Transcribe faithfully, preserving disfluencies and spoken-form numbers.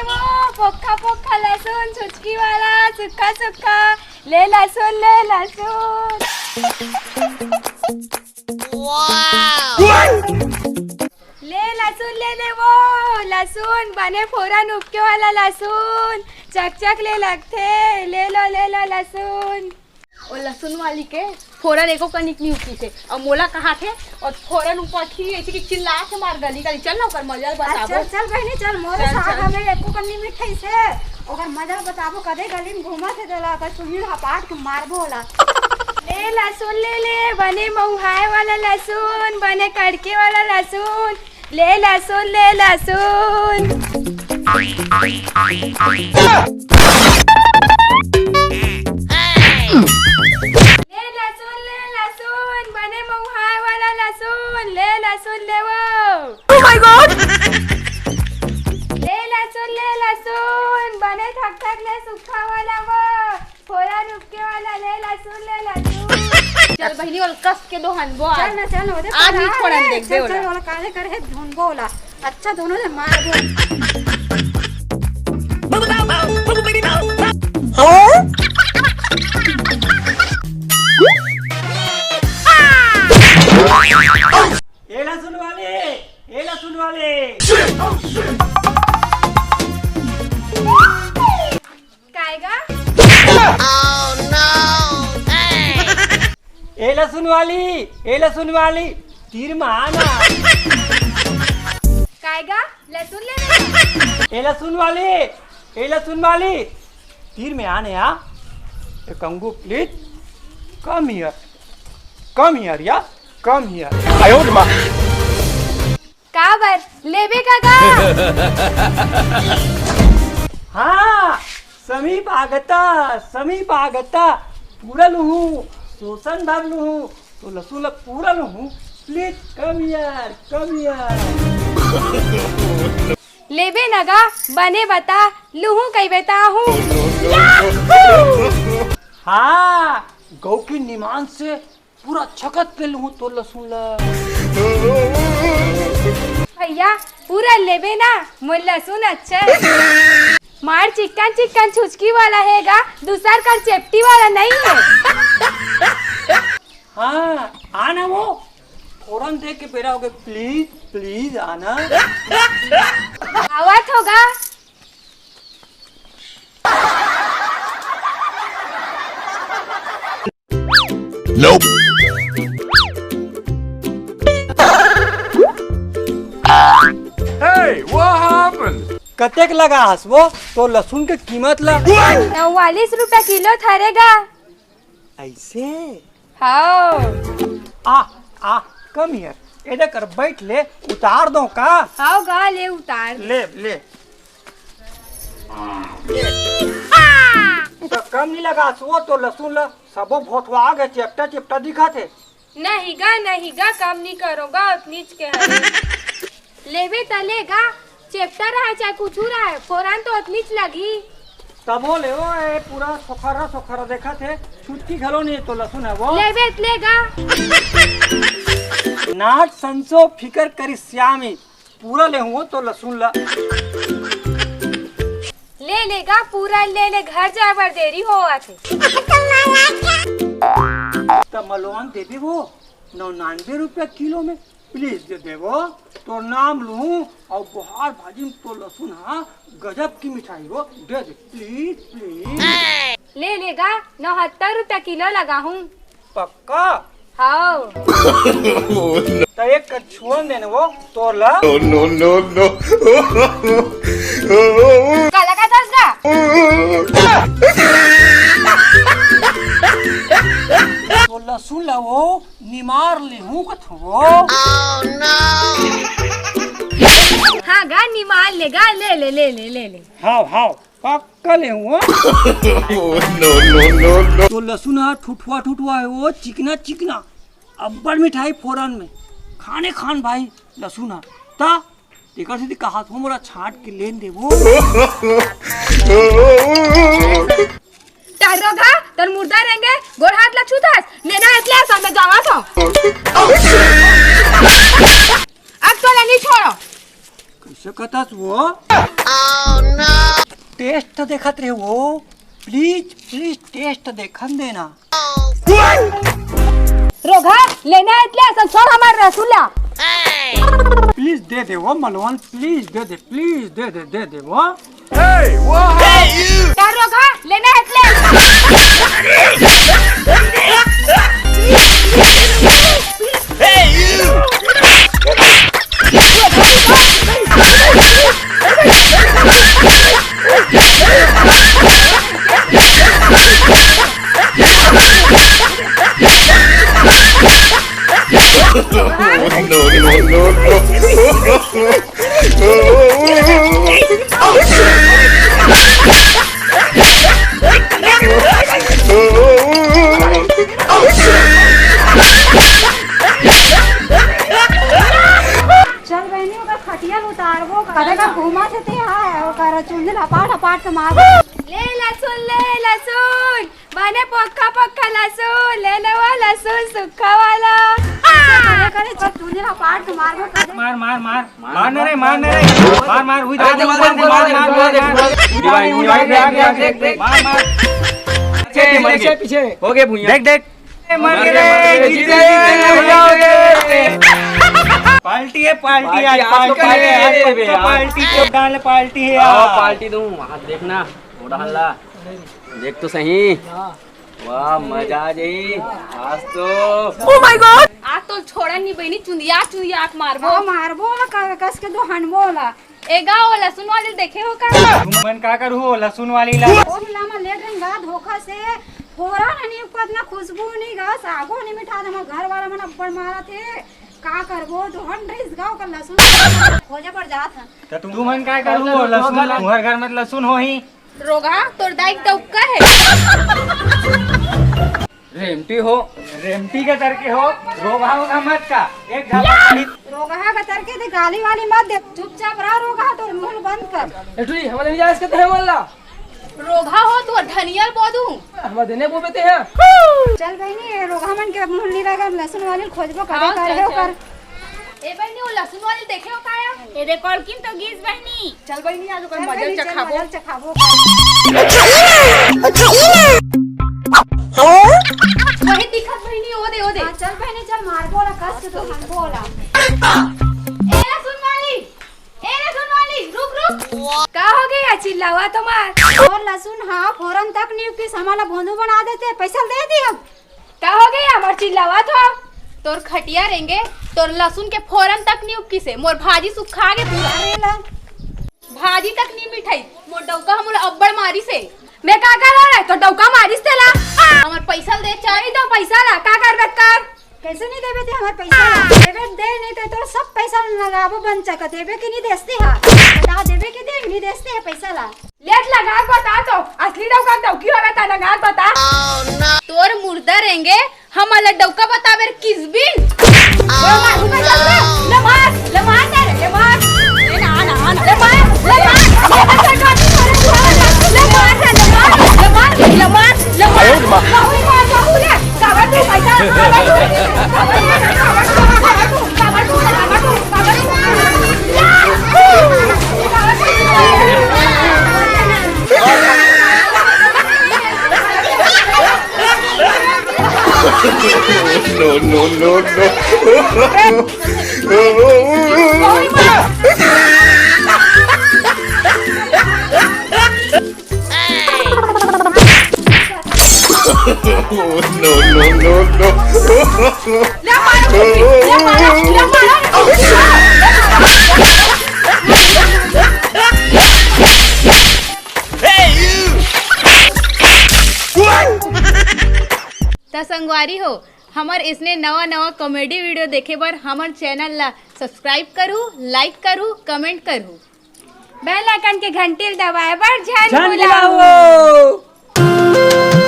ओ, पोखा पोखा लहसुन, छुचकी वाला, सुक्खा सुक्खा, ले लहसुन, ले लहसुन। ले लहसुन, ले ले वो लहसुन, बने फोरन उपके वाला लहसुन, चकचक ले लगथे, ले लो, ले लो लहसुन। ओ लहसुन वाली के फोरन एको कनिक नहीं उठी थे, अउ मोला कहा थे, अउ फोरन ऊपर थी ऐसे कि चिल्ला के मार गली गली। चल ना, ओकर मजा ल बताबो। चल, चल बहिनी, चल, मोरे चल, साग चल। हमें एको कन्नी मिठाई से, ओकर मजा ल बताबो। कदे गली में घूमत हे तेला, ओकर सुनील हपाट के मारबो ओला। ले लहसुन ले ले, बने मउहाय वाला लहसुन, बने कड़के वाला लहसुन, ले लहसुन, ले लहसुन। ले लहसुन, ले लहसुन, बने मउहाय वाला लहसुन, ले लहसुन, ले वो। Oh my God! ले लहसुन, ले लहसुन, बने थक थक ले सुक्खा वाला वो। फोरन उपके वाला ले लहसुन, ले लहसुन। चल बहिनी, ओला कस के दोहन बोल। चल ना, चल, ओदे आज नहीं पकड़ा छोड़न रे। देख, चल, दे चल, ओला। ओला काले करे है, धुन बोला। अच्छा, दोनों ले मार दो। ए लहसुन वाले, ए लहसुन वाले। काय गा? ए लहसुन वाली, ए लहसुन वाली, तीर में आना। काय गा? लहसुन ले ले। ए लहसुन वाली, ए लहसुन वाली, तीर में आने आ। ए कंगू, please, come here, come here या, come here। आयो रे माँ। काबर लेबे का गा? हाँ, समीप आगता, समीप आगता, पूरा लूहूँ, शोषण धर लूहूँ, तो लहसुन ला पूरा लूहूँ, please come here, come here। लेबे न गा, बने बता, लूहूँ कहिबे त आहूँ। हाँ, गऊ के निमान से पूरा छकत के लूहूँ तोर लहसुन ला। भैया, पूरा लेबे ना, मोर लहसुन अच्छा है। मार चिक्कन चिक्कन छुचकी वाला है गा, दूसर कर चेपटी वाला नहीं है। हाँ, आना वो, फोरन दे के बेरा हो गए, please, please आना। आवत होगा। Nope। Hey, what happened? कतेक लगा हस वो तो लहसुन के कीमत ला? चौवालीस रुपया किलो थरेगा। ऐसे? हाँ। आ, आ, come here। एदे कर बैठ ले, उतार दो का? हाँ गा, ले उतार। ले, ले। तो कम नहीं लगा, सुओ तो लहसुन ला, सबो भोथवा गे, चेपटा चेपटा दिखत हे। नहीं गा, नहीं गा, कम नहीं करो गा, उतनीच के हरे। लेबे त ले गा, चेपटा रहे चाहे कुछू रहे, फोरन तो उतनीच लगही। तबो ले ओ, ए पूरा सोखरा सोखरा देखत हे, छुटकी घलो नहीं तो लहसुन है वो। लेबे त ले गा। नाट संसो फिकर करी श्यामी, पूरा ले हुओ तो लहसुन ला। ले ले गा, पूरा ले ले, घर जाए बर देरी होवत हे। त मलवान देबे वो, नौ नानबे रुपया किलो में। Please दे देवो, तोर नाम लूं अउ बोहार भाजी में तोर लहसुन हा गजब की मिठाई हो, दे दे, please, please। ले ले गा, नौहत्तर रुपया किलो लगाहूं। पक्का? हाव। त एक कछुअन देने वो तोर ला। No, no, no, no। काला का दस गा? तोर लहसुन ला वो निमार ले हूँ कथो। हाँ गा, निमार ले गा, ले ले, ले ले, ले ले। हाव, हाव, पक्का ले हूँ। No, no, no, no। तो लहसुन हा ठुठुआ ठुठुआ है वो, चिकना चिकना, अब्बड़ मिठाई फोरन में, खाने खान भाई लहसुन हा। ता तेकर सेती कहात हूँ, मोला छांट के लेन देबो। टर्रो घा, तोर मुर्दा रेंगे, गोड़ हाथ ला छूतस, लेना एतले असन में जावत हो। अब तोला नहीं छोड़ो। कैसे कतस वो? Oh, no! टेस्ट तो देखत रहे वो, प्लीज प्लीज टेस्ट देखन देना। रोगहा, लेना है इतले असन, छोड़ हमार रसगुल्ला। प्लीज दे दे वो मलवन, प्लीज दे दे, प्लीज दे दे, दे दे वो। का रोगहा, लेना है इतले। चल बहिनी, ओकर खटिया ल उतारबो, कदे का घूमत हे ते हा, ओकर चुंदी लपाट लपाट के मार। ले लसुन, ले लसुन, बने पोखा पोखा लसुन, ले ले वो लसुन सुखा वाला। करे करे चुंदी लपाट के मार। मार मार मार मार ना रे, मार ना रे, मार मार, उही अरे, मार मार मार मार मार मार। मार मार। पीछे पीछे हो गए भुइया। देख देख, मर गए, जीत गए, जीत गए, जीत गए। पार्टी है, पार्टी, आज पार्टी, पार्टी है, आज पार्टी है। पार्टी तो डाल, पार्टी है यार। पार्टी दूं, आज देखना, थोड़ा हल्ला देख तो सही। वाह, मजा आ जाई आज तो। Oh my God, आज तो छोड़ा नहीं बहिनी, चुंदिया चुंदिया आंख मारबो। हाँ, मारबो ना, क-, कस के दो हनबो ला। ए गा, वो लसुन वाली देखे हो का? तुमन का करू हो लसुन वाली ला? वो ला मैं ले गई गा धोखा से, फोरन हनी को इतना खुशबू नहीं गा, सागो नहीं मिठा, हमर घर वाला मन अब्बड़ मारा थे। का करबो, तो हन रईस गाँव का लसुन खोजे पर जात हन। त तुमन का करू हो लसुन ला? तुम्हर घर में लसुन होही। रोगहा, तोर दाई के डौका हे। रेमटी हो, रेमटी के तरके हो, रोगहा हो का मत का, एक झापट नहीं। रोगहा के तरके दे, गाली वाली मत दे, चुपचाप रह रोगहा, तोर मुंह बंद कर। ए टुरी, हमन नहीं जाए इसके तहे मन ला। रोगहा हो, तू धनिया ल बो दूं। हमर देने बोबे ते हैं। चल बहिनी, ए रोगहा मन के मुंह नहीं लगा, लसुन वाली खोजबो करे हाँ, करे चल, हो चल। कर। ए बहिनी, वो लसुन वाली देखे हो का या? ए दे कॉलकिन तो गीस बहिनी। चल बहिनी, आज ओकर चल मजा बहिनी, चल चखाबो। मजा चखाबो। वही दिखत बहिनी, ओ दे, ओ दे। हाँ, चल बहिनी, चल मारबो ला, कस के तो हनबो ला। ए लसुन वाली, ए लसुन वाली, रुक, रुक। का हो गया? चिल्लावा तो मार। और लसुन, हाँ, फोरन तक नहीं, किस हमारा भोंदू बना देते, पैसा दे दी अब। का हो गया? हमर चिल्लावत हो? तोर खटिया रेंगे, तोर लसुन के फोरन तक नी उपकिसे, मोर भाजी सुखा के पूरा। अरे ला। भाजी तक नी मिठाई, मोर डौका हमला अब्बड़ मारिसे। मैं का करा रे? तोर डौका मारिस तेला। हमर पैसा दे चाही। नहीं तो पैसा ला, का करबे कर? कैसे नहीं देबे ते हमर पैसा? देबे दे, नहीं तो तोर सब पैसा लगाबो बन चका। देबे कि नहीं देस्ती हा? बता, देबे कि दे, नहीं देस्ती है पैसा ला। लेट लगा बता तो, असली डौका डौकी होवे ता लगा बता। तोर मुर्दा रेंगे, हमला डौका बताबे रे किसबिन। ले मार, ले मार, ले मार, ले मार, ले मार, ले मार, ले मार, ले मार, ले मार, ले मार। No, no, no, no. No, no, no, no. त संगवारी हो, हमर इसने नवा नवा comedy video देखे बर हमर channel ला subscribe करू, like करू, comment करू। Bell icon के घंटी ल दबाए बर झन झन भुलाओ। भुलाओ।